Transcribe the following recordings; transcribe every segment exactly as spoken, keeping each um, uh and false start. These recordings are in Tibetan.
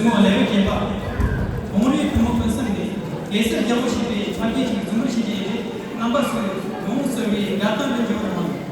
ལས་རིགས་རྒན་པ། གོང་རིམ་ཕོ་མོ་ཕུན་སུམ་ནས་གེ་སར་རྒྱལ་པོ་ཞེས་པའི་ཕ་སྐད་ཅིག་རྫུན་མ་བྱེད་ཀྱི་ཡོད་པས། རྣམ་པ་ཚོས་ཡོངས་སུ་བསོད་པའི་དགའ་སྟོན་དུ་འཇོག་གནང་།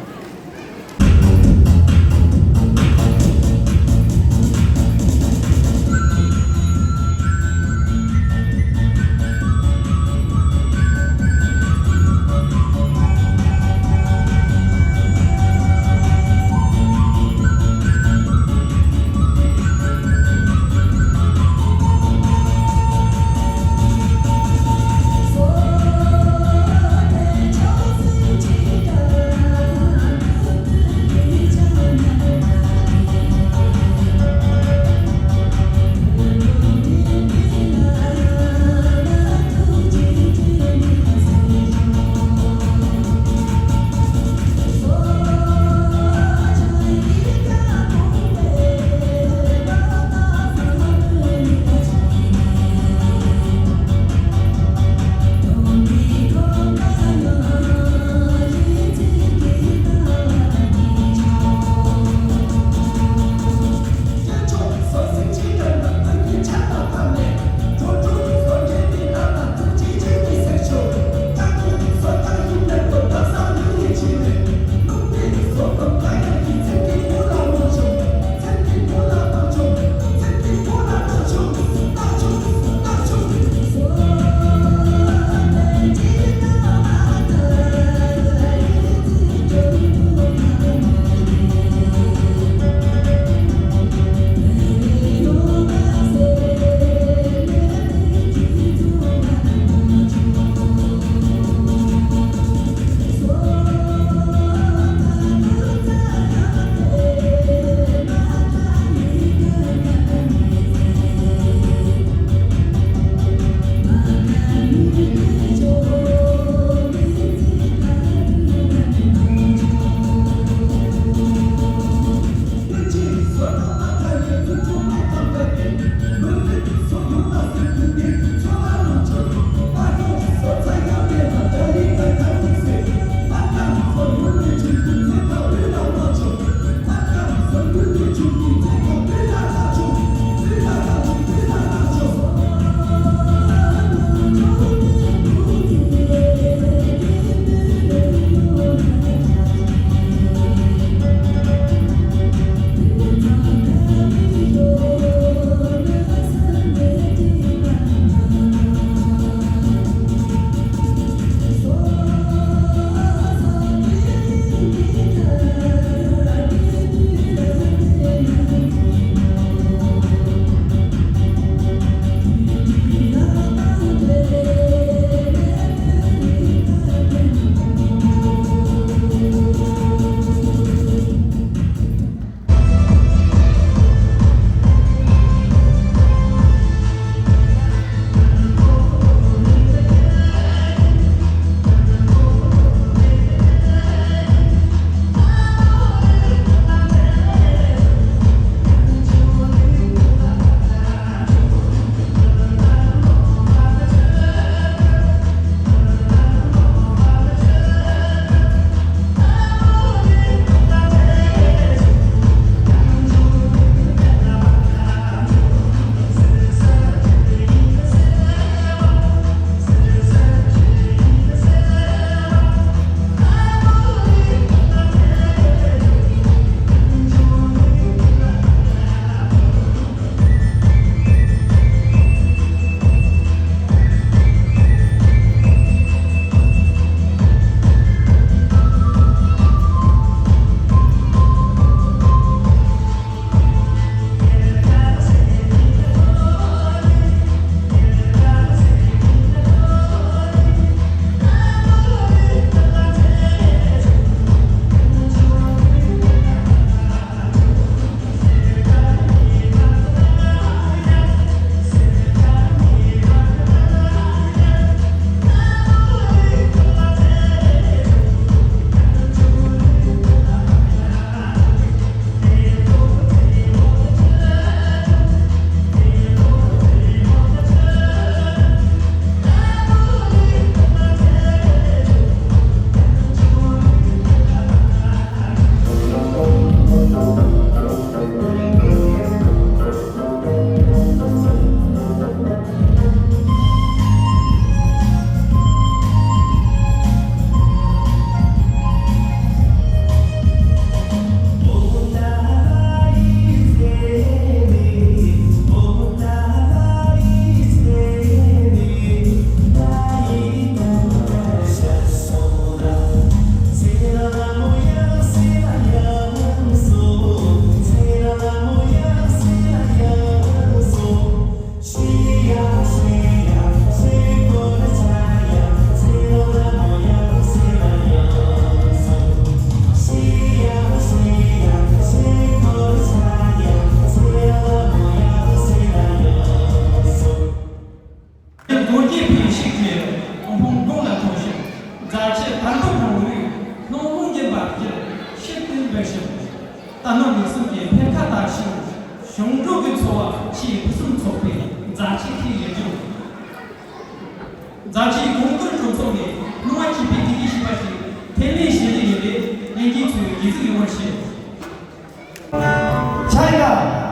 ཞིང་འབྲོག་གི་འཚོ་བ་ཆེས་ཕུན་སུམ་ཚོགས་པའི་རྫ་ཆུ་ཁའི་ལེགས་ལྗོངས། རྫ་ཆུའི་གོང་བཀུར་གྲོང་ཚོ་ནས་སྣང་བ་སྐྱིད་པའི་བདེ་སྐྱིད་ཞེས་པ་ཞིག་འཕེལ་ལེན་བྱེད་ཀྱི་ཡོད་པས། ལྷན་རྒྱས་ཚོས་དགྱེས་གཟིགས་ཡོང་བར་ཞུ། ཆ་ཡ།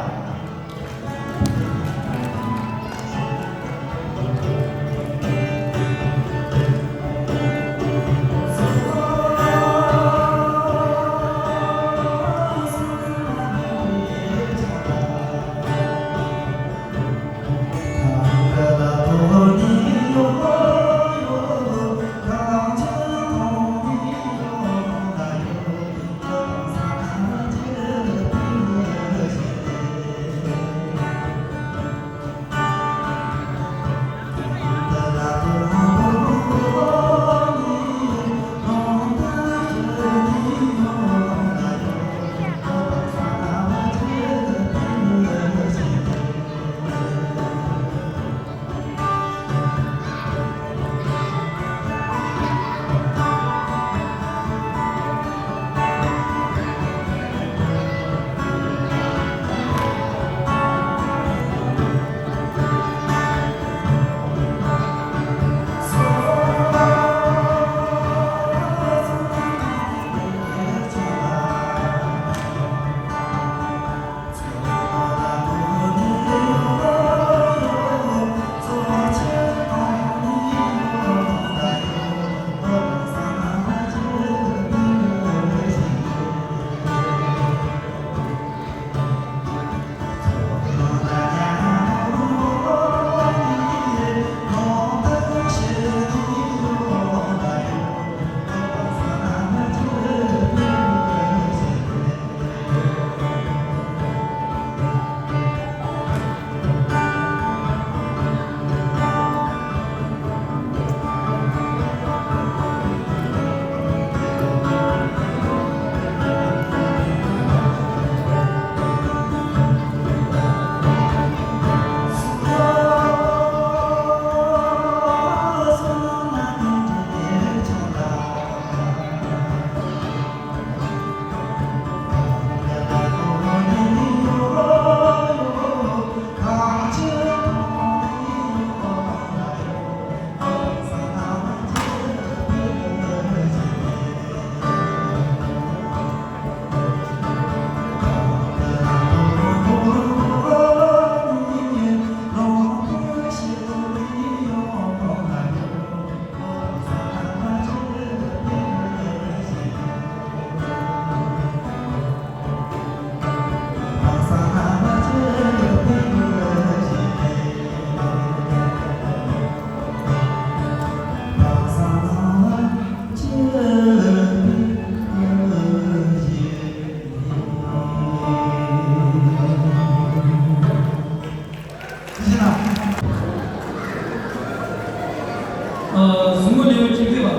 གཟིགས་མོ་ལེའུ་བཅུ་བདུན་པ།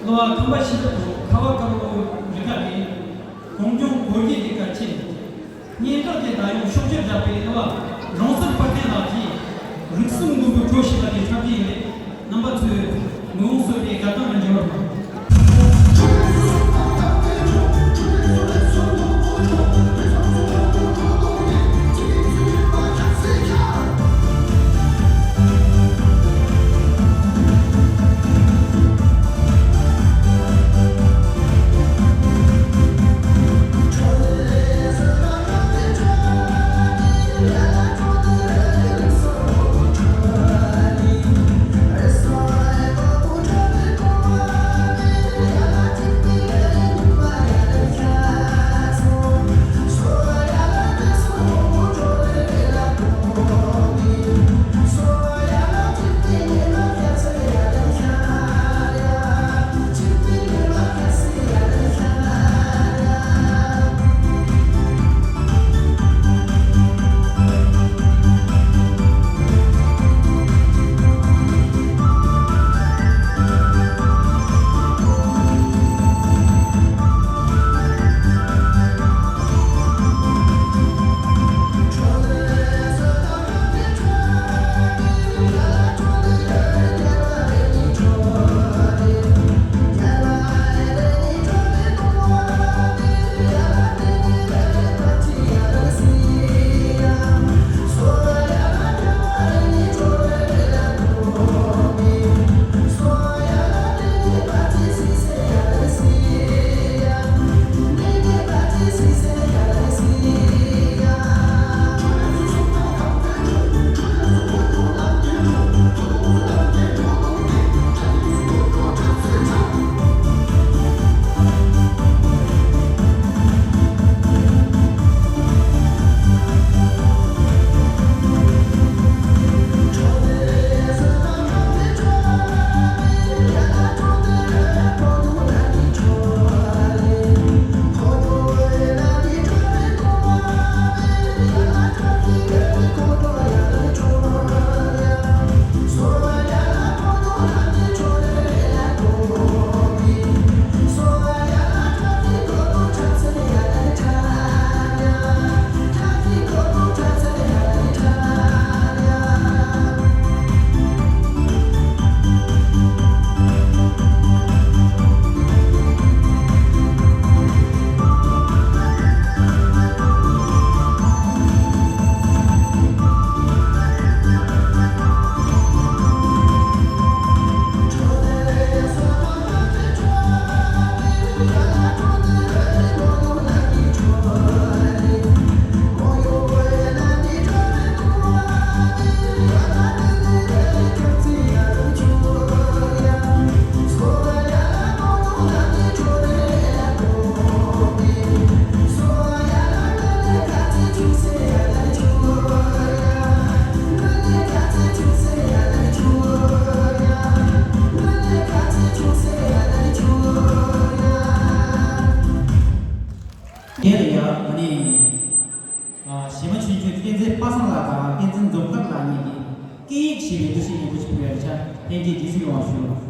གླུ་བ་ཁམས་པ་ཆོས་གྲགས་དང་ཁ་བ་དཀར་པོ་རུ་ཁག་གིས་གངས་ལྗོངས་གོར་གྱི་ལས་ཀ་བྱས། སྙན་གྲགས་དེ་ད་ཡང་ཕྱོགས་བཅུར་བསྒྲགས་པའི་གླུ་བ་རང་སར་དཔལ་ལྡན་ལགས་ཀྱིས་རིགས་གསུམ་མགོན་པོའི་བྲོ་ཞེས་པ་དེ་འཁྲབ་ཀྱི་ཡོད་པས། རྣམ་པ་ཚོས་མི་ཡོང་བཟོད་པའི་དགའ་སྟོན་ལ་འཇལ་བར་མ། བསྟན་འཛིན་པ་སངས་ལགས་དང་བསྟན་འཛིན་འཛོམས་དཀར་ལགས་གཉིས་ཀྱིས་སྐད་ཡིག་ཞེས་པའི་འདུ་ཤེས་སྙིང་པོ་ཞིག་ཕུལ་བའི་ཆ་ལྷན་རྒྱས་རྗེས་སུ་ཡི་རང་ཞུ།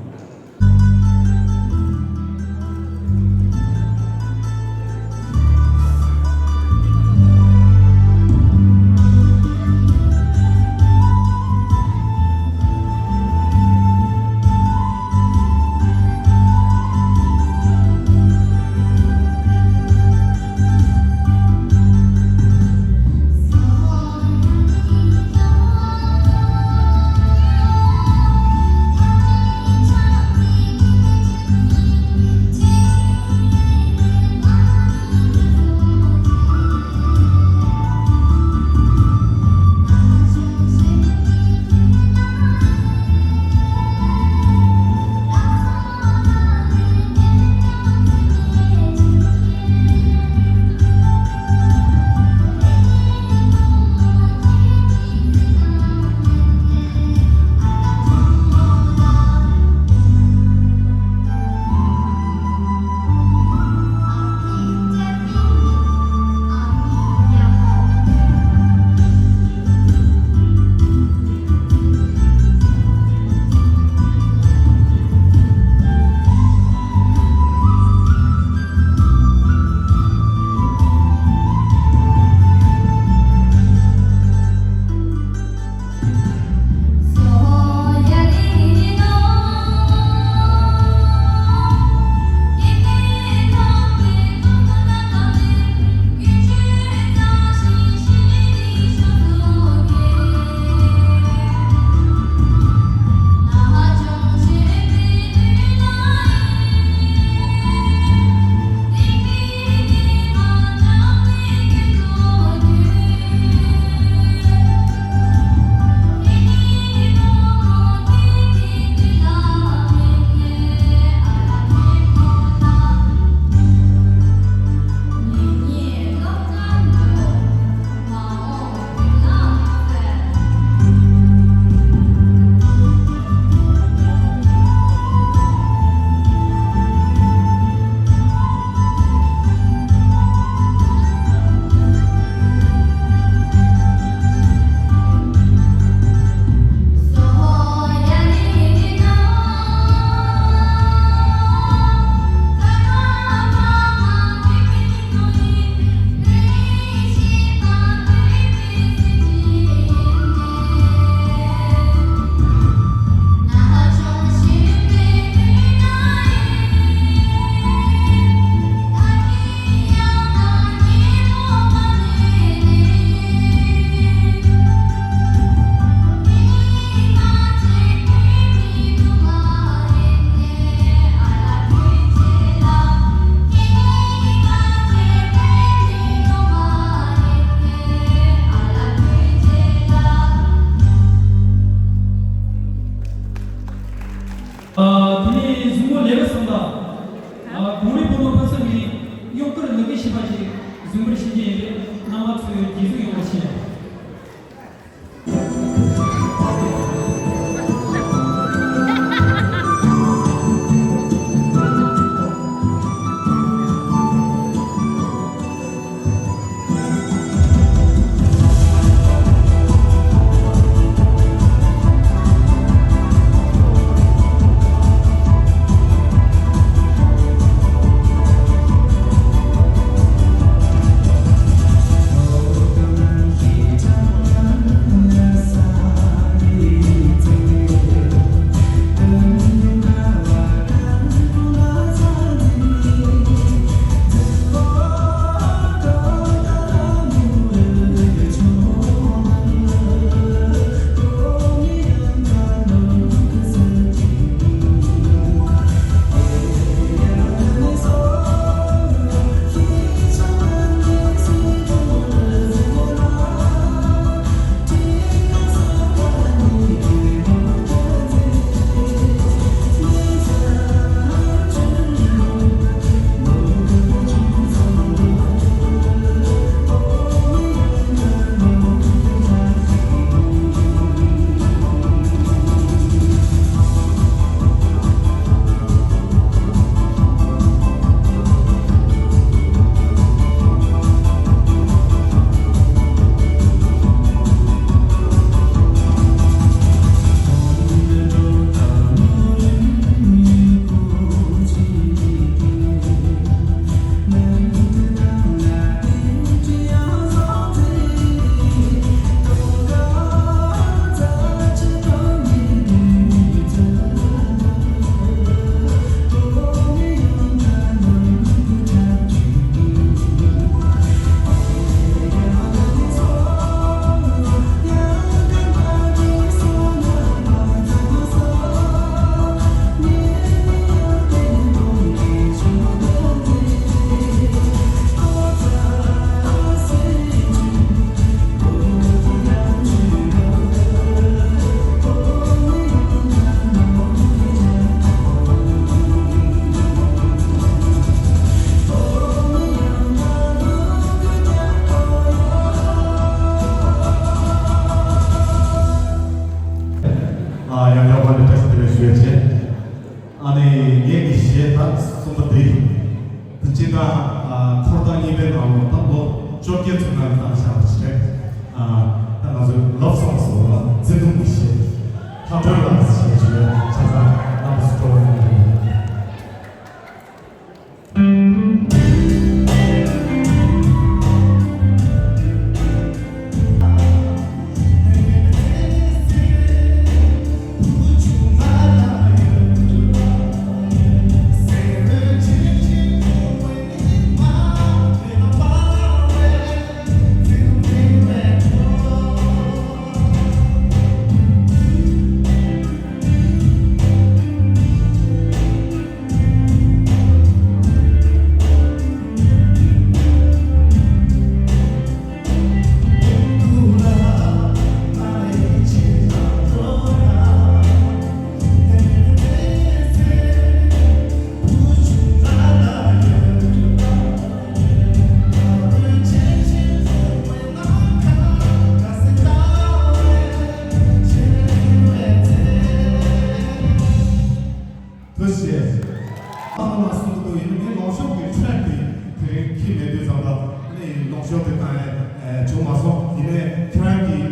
ཡིན་ནའི་ཁྱེད་རང་གིས་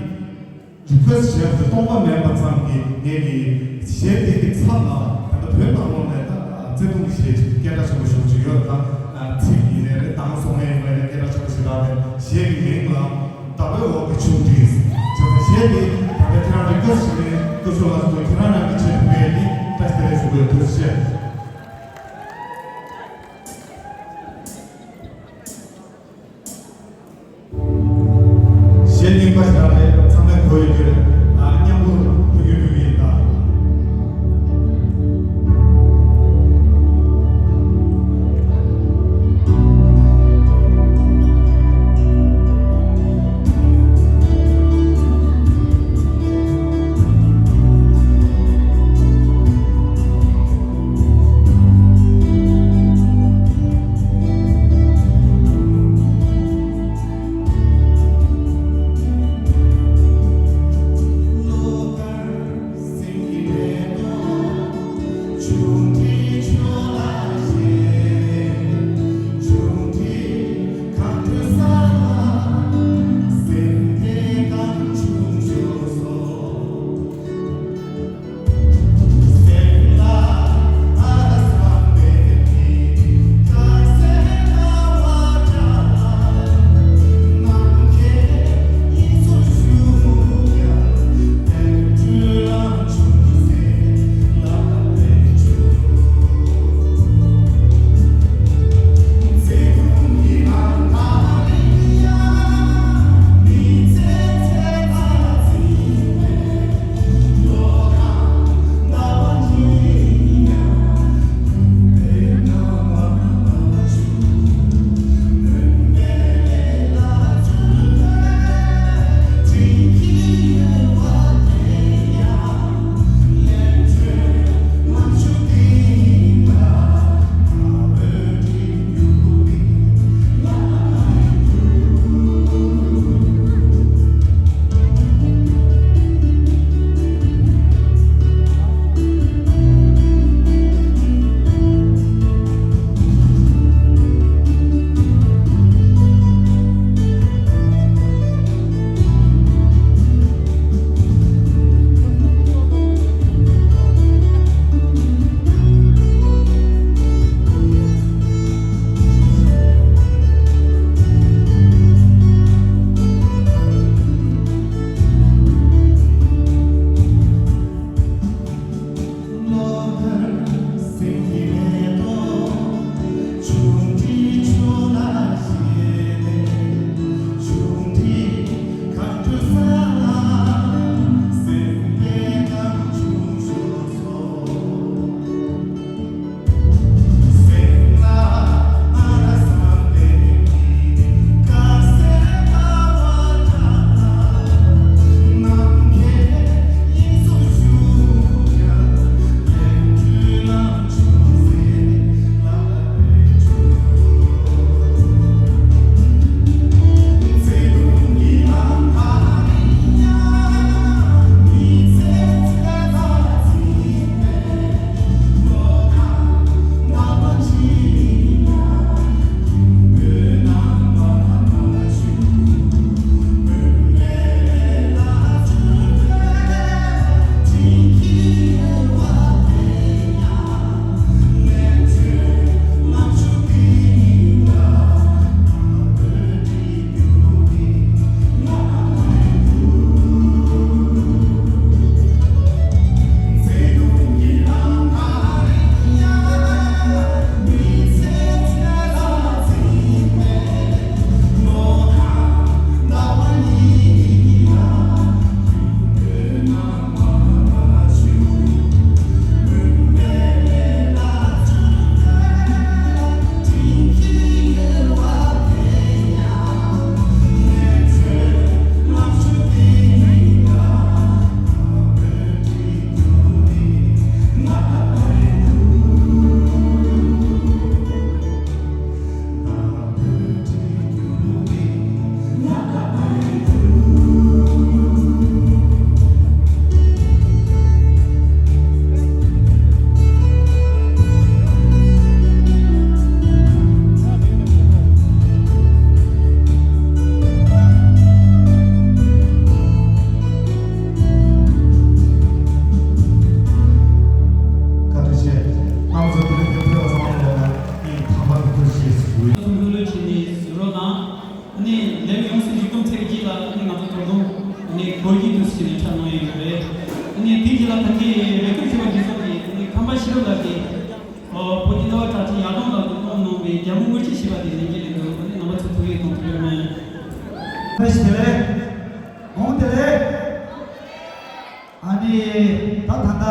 རི་ཁུ་ཨེ་སི་ཊི་བྱས་པ་དེ་སྟོང་པ་མེད་པ་ཙམ་གྱིས་ངེད་ཀྱི་གཞས་དེ་གི་མཚམས་ལ་ད་ལྟ་བོད་ནང་ལོགས་ནས་ད་བརྩེ་དུང་གི་གཞས་ཅིག་སྐད་གྲགས་ཆེན་པོ་ཞེ་པོ་ཅིག་ཡོད། ད་ཚིག་ཡིན་ནའི་རེད། གདངས་སོང་ནའི་ཡིན་ནའི་རེད། སྐད་གྲགས་ཆེན་པོ་ཞེ་དྲག་རེད། གཞས་ཀྱི་མིང་ལ་ཟླ་བའི་འོག་གི་ཆུང་འདྲིས། བྱས་ཙང་གཞས་དེ་ད་ལྟ་ཁྱེད་རང་རི་ཁུ་ཨེ་སི་ཊི་བྱས་ནས་སྐུ་ཞབས་ལགས་སུ་ཁྱེད་རང་རང་གི་ཆེད་དུ་ཕེབས་ནས་བཀྲ་ཤིས་བདེ་ལེགས་ཞུ་དགོས། ཐུགས་རྗེ་ཆེ། གཞས་རྙིང་པ་ཞིག་རང་རེད། ཚང་མས་གོ་ཡོད་ཀྱི་རེད། ཨ། མཉམ་པོ་ཕུལ་གྱི་ཕུལ་གྱི་ཡིན་ད། སྐོར་གྱི་དུས་ཚོད་ནས་འཁྲབ་གནང་ཡོད་པ་རེད། ཨ་ནི་དེའི་རྗེས་ལ་ད་ལྟའི་རེ་སྐུལ་ཞུ་བ་འདི་ཚོ་གིས་ཨ་ནི་ཁམས་པ་ཤེས་རབ་ལགས་ཀྱིས་ཨོ་བོད་ཀྱི་གླུ་བ་གྲགས་ཅན་ཡར་ཀླུང་ལགས་ཀྱིས་གནང་གནང་བའི་རྒྱལ་མོ་དངུལ་ཆུ་ཞེས་པ་དེ་ལེན་གྱི་ཡིན་འདུག་ཨ་ནི་རྣམ་པ་ཚོས་ཐུགས་ཡིད་གཏོང་ཐུབ་ཡོད་མེད། བཀྲ་ཤིས་བདེ་ལེགས། དགོང་དེ་ལེགས། ཨ་ནི་ད་ད་ལྟ་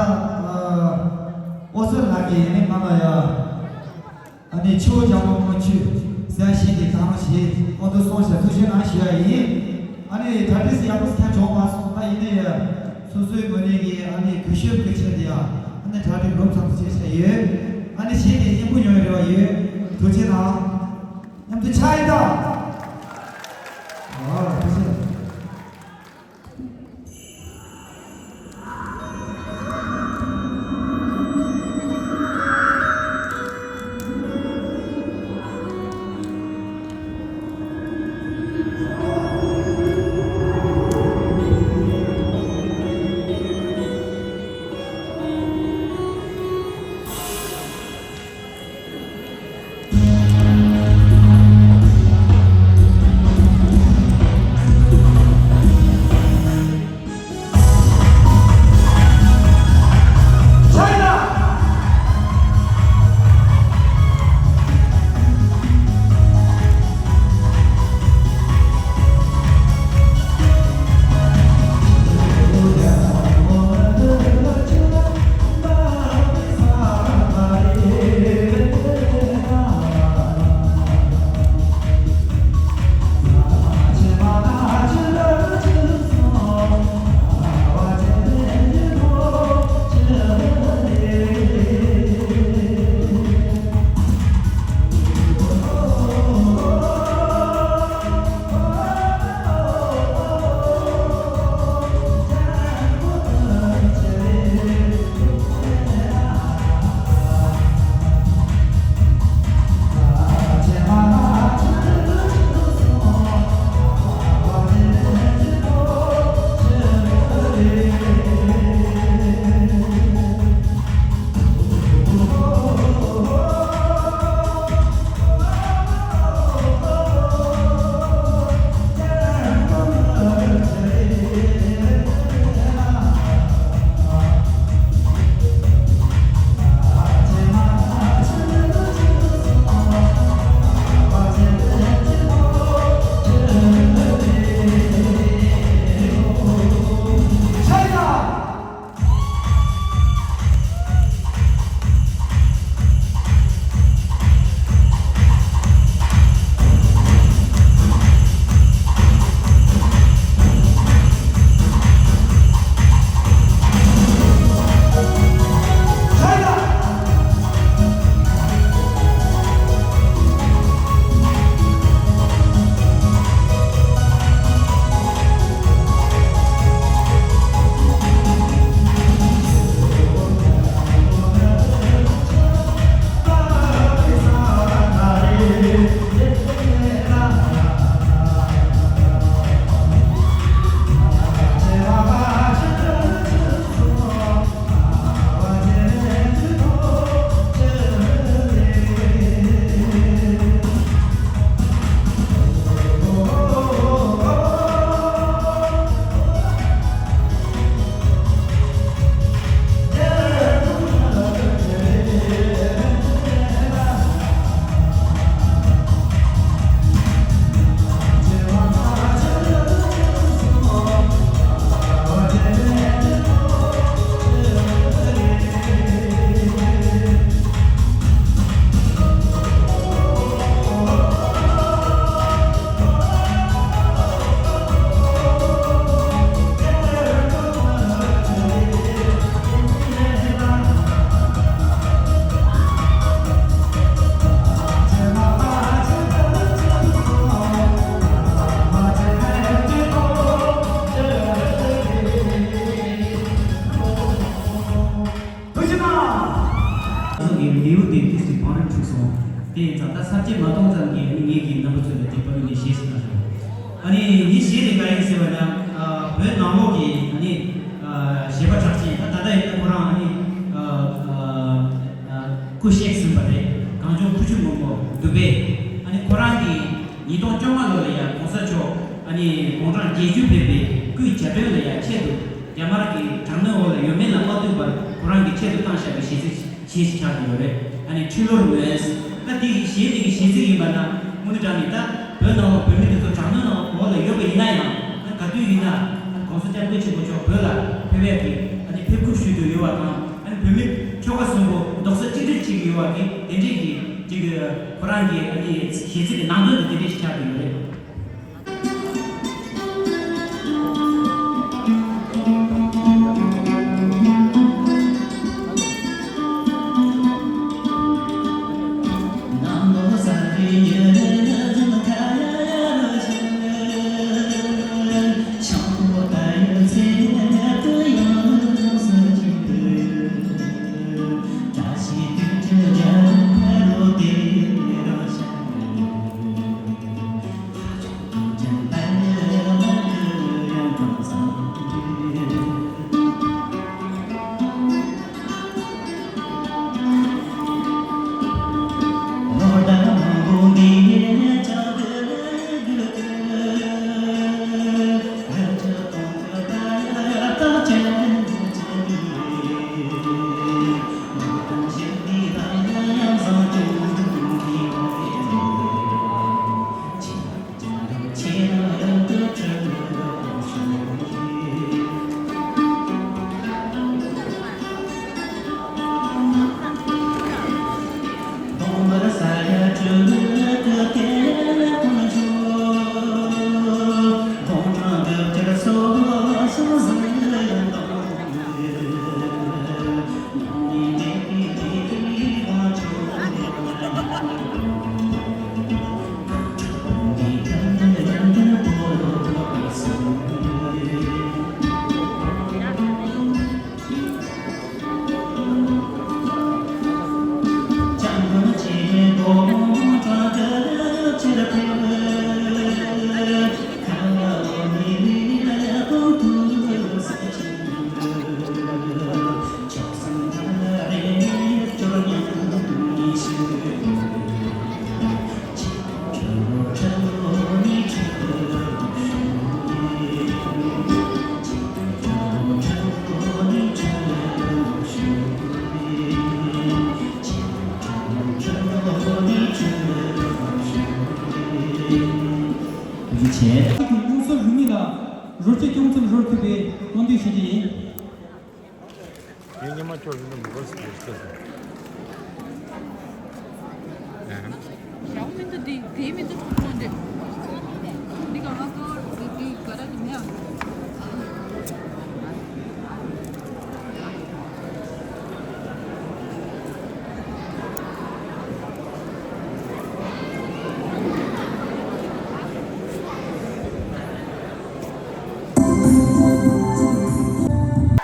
ཨོ་སི་ལགས་ཀྱིས་ཨ་ནི་ང་ལ་ཡ། ཨ་ནི་ཆུ་བོ་རྒྱལ་མོ་དངུལ་ཆུ་ཟེར་ཞིག་གི་གང་ཞིག་ཨོ་དོ་སོང་ཞེས་ཐུགས་རྗེ་གནང་ཞུ་ཡ་ཡིན། ཨ་ནི་གྲ་སྒྲིག་ཡག་པོ་ཁྱོན་བྱུང་མ་སོང་། ད་ཡིན་ནའི་སོ་སོའི་ངོས་ནས་ཀྱི་ཨ་ནི་གུས་ཞབས་ཀྱི་ཆེད་དུ་ཡང་ཨ་ནི་གྲ་སྒྲིག་རོབ་ཙམ་བྱས་བྱས་ཡོད། ཨ་ནི་གཞས་དེ་སྙན་པོ་ཡོང་བའི་རེ་བ་ཡོད། ཐུགས་རྗེ་གནང་། མཉམ་དུ་ཆ་ཡིན་ད། ཨ་ཐུགས་རྗེ། ཐུགས་རྗེ་གནང་། ང་ཚོ་གི་ལེའུ་དེ་ཏོག་ཙམ་བང་རིམ་འཁྲུགས་སོང་། དེ་ཡིན་ཙང་ད་ས་བཅད་མ་གཏོང་ཙམ་གྱིས་ངེད་ཀྱིས་རྣམ་པ་ཚོ་ལ་དེ་བར་དུ་ནས་གཞས་ཤིག་གནང་ཞོག་ཨ་ནི་ངའི་གཞས་དེ་ག་ཡིན་ཟེར་བ་ན། ཨ་བོད་ནང་ལོགས་ཀྱི་ཨ་ནི་ཨ་གཞས་པ་གྲགས་ཅན། ད་ད་ལྟ་ཡིན་ན་ཁོ་རང་ཨ་ནི་ཨ་ཨ་ཨ་སྐུ་གཤེགས་ཟིན་པ་རེད། གངས་ལྗོངས་ཁུ་བྱུག་སྔོན་པོ་དུ་བྷེ། ཨ་ནི་ཁོ་རང་གིས་ཉིས་སྟོང་བཅོ་ལྔ་ལོ་ལ་ཡ་གོང་ས་མཆོག་ཨ་ནི་དགུང་གྲངས་བརྒྱད་ཅུ་ཕེབས་པའི་སྐུའི་ ཞབས་བྲོ་ལ་ཡང་ཆེད་དུ་རྒྱ་དམར་གྱི་དྲག་གནོན་འོག་ལ་ཡོད་མེད་ལ་མ་ལྟོས་པར་ཁོ་རང་གི་ཆེད་དུ་བཏང་བཞག་པའི་གཞས་ཚིག་གཞས་ཤིག་ཆགས་ཀྱི་ཡོད་རེད། ཨ་ནི་ཁྲི་ལོར་མོས། ད་འདི་གི་གཞས་འདི་གི་གཞས་ཚིག་ཡིན་པ་ན་དངོས་གནས་དྲང་གནས་ད་བོད་ནང་ལ་བོད་མི་དེ་ཚོ་དྲག་གནོན་འོག་ལ་ཡོད་པ་ཡིན་ན་ཡང་ད་ག་དུས་ཡིན་ན་ཨ་ནི་༸གོང་ས་༸སྐྱབས་མགོན་ཆེན་པོ་མཆོག་བོད་ལ་ཕེབས་ཡས་ཀྱི་ཨ་ནི་ཕེབས་སྒུག་ཞུ་འདོད་ཡོད་པ་དང་ཨ་ནི་བོད་མི་ཁྱོ་ག་གསུམ་པོ་རྡོག་རྩ་གཅིག་སྒྲིལ་བྱེད་ཀྱི་ཡོད་པ་གི་དེ་འདྲས་ཀྱི་ཅིག་ཁོ་རང་གི་ཨ་ནི་གཞས་ཚིག་གི་ནང་དོན་དེ་དེ་འདྲས་ཤིག་ཆགས་ཀྱི་ཡོད་རེད། ཆེ། དབུ་སྐྱོར་རུ་མི་ལ་རོགས་སྐྱོར་སྐྱོང་ཚུལ་རོགས་ཐུབ་པའི་དམ་འདུན་ཞུ་རྒྱུ་ཡིན། ངས་སྔོན་མ་ཁྱོད་རིང་དུ་མི་དགོས་ཟེར་གྱི་ཡོད། ཞའོ་མི་འདུག་འདི་དེའི་མི་འདུག་ཁོང་འདི། འདི་ག་ང་ཚོ་འདི་འདི་ག་ར་གི་མེད་ཨ།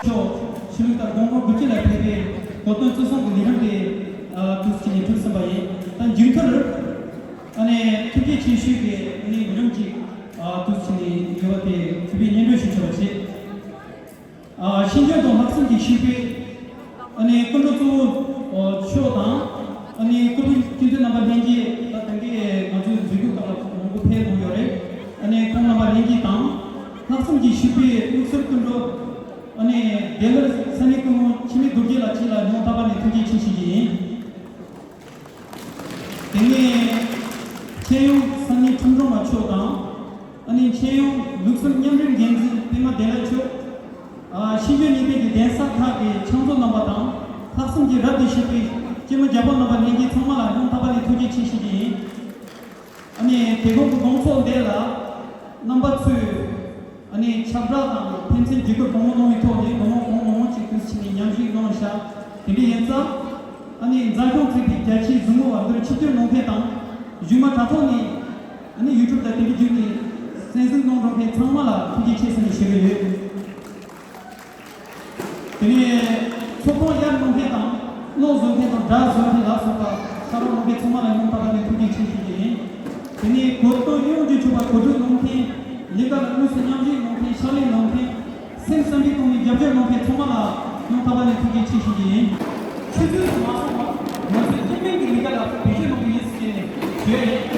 ཆོས་ལུགས་དང་དགོན་པ་དགོན་སྤྱི་ལ་ཕེབས་པའི་གོ་སྟོན་བརྩི་སྲུང་གི་ལས་རིམ་དེ་དུས་ཕྱིན་ནས་གྲུབ་ཟིན་པ་ཡིན། ད་མཇུག་མཐར་ཨ་ནི་ཐུགས་རྗེ་ཆེ་ཞུས་པའི་ཨ་ནི་ལས་རིམ་གཅིག་དུས་ཕྱིན་ནས་ཡོད་པ་དེ་ཐུགས་པའི་སྙན་སྒྲོན་ཞུ་ཆོག་པ་བྱེད། ཨ། ཤེས་འཇོན་དང་ལྷག་བསམ་གྱི་ཤུགས་པས། ཨ་ནི་སྐུ་མགྲོན་གཙོ་བོ་མཆོག་དང་། ཨ་ནི་སྐུ་མགྲོན་སྐྱོན་བརྗོད་རྣམ་པ་ལྷན་རྒྱས་ད་ལྟ་གི་ང་ཚོའི་མཛད་སྒོའི་སྐབས་ལ་མང་པོ་ཕེབས་གནང་ཡོད་རེད། ཨ་ནི་ཁོང་རྣམ་པ་ལྷན་རྒྱས་དང་། ལྷག་བསམ་གྱི་ཤུགས་པས་དམིགས་བསལ་སྐུ་མགྲོན། ཨ་ནི་བདེ་སླར་ས་གནས་སྐུ་ངོ་འཆི་མེད་རྡོ་རྗེ་ལགས་ཁྱེད་ལ་སྙིང་ཐག་པ་ནས་ཐུགས་རྗེ་ཆེ་ཞུ་རྒྱུ་ཡིན། དེ་ནས་ཁྱེད་ཡང་ས་གནས་ཁྲིམས་སྒྲོམ་མ་མཆོག་དང་། ཨ་ནི་ཁྱེད་ཡང་ལུགས་སྲོལ་མཉམ་འབྲེལ་འགན་འཛིན་པད་མ་བདེ་ལེགས་མཆོག་ཨ། ཤེས་འཇོན་གཉིས་ལྡན་གྱི་གདན་ས་ཁག་གི་ཕྱག་མཛོད་རྣམ་པ་དང་། ལྷག་བསམ་གྱིས་རབ་ཏུ་ཞུས་པའི་སྐྱེས་མ་རྒྱལ་པོ་རྣམ་པ་ལྷན་རྒྱས་ཚང་མ་ལ་སྙིང་ཐག་པ་ནས་ཐུགས་རྗེ་ཆེ་ཞུ་རྒྱུ་ཡིན། ཨ་ནི་དེ་གོང་གི་དགོང་ཚོགས་འདི་ལ་རྣམ་པ་ཚོས། ཨ་ནི་ཁྱབ་བསྒྲགས་དང་ཕན་ཚུན་བརྒྱུད་སྐུར་གོང་མ་གནང་བའི་ཐོག་ནས་དགོང་མོ་གོང་མང་མང་ཅིག་དུས་ཕྱིན་ནས་མཉམ་ཞུགས་གནང་བཞག་དེ་འདྲ་ཡིན་ཙང་། ཨ་ནི་མཛའ་གཞུང་ཚུད་པའི་རྒྱ་ཆེའི་གཟིགས་མོ་བ་འདིར་ཆིབས་བསྒྱུར་གནང་མཁན་དང་། གཞུག་མ་དྲ་ཐོག་ནས་ཨ་ནི་ཡུ་ཊུབ་དང་དེ་འདྲའི་བརྒྱུད་ནས་གསན་གཟིགས་གནང་འགྲོ་མཁན་ཚང་མ་ལ་ཐུགས་རྗེ་ཆེ་ཟེར་ནས་ཞུ་གི་ཡོད། དེ་ནས་ཚོགས་ཁང་གཡར་གནང་མཁན་དང་གློག་བཟོ་མཁན་དང་སྒྲ་བཟོ་མཁན་ལ་སོགས་པ་ཕྱག་རོགས་གནང་མཁན་ཚང་མ་ལ་སྙིང་ཐག་པ་ནས་ཐུགས་རྗེ་ཆེ་ཞུ་རྒྱུ་ཡིན། དེ་ནས་གོ་སྟོན་ཡོངས་རྫོགས་ཆོག་པ་གོ་སྒྲིག་གནང་མཁན། ལས་ཀ་ལ་དངོས་སུ་མཉམ་ཞུགས་གནང་མཁན། ཕྱག་ལས་གནང་མཁན། སེམས་བསམ་པའི་ཐོག་ནས་རྒྱབ་སྐྱོར་གནང་མཁན་ཚང་མ་ལ་སྙིང་ཐག་པ་ནས་ཐུགས་རྗེ་ཆེ་ཞུ་རྒྱུ་ཡིན། ཆུ་ཚོད་མ་སོང་བར་ང་ཚོས་ཐུན་མིན་གྱི་ལས་ཀ་ལ་བེད་སྤྱོད་གནང་གི་ཡིན་ཟེར་ནས་བརྗོད་རེད།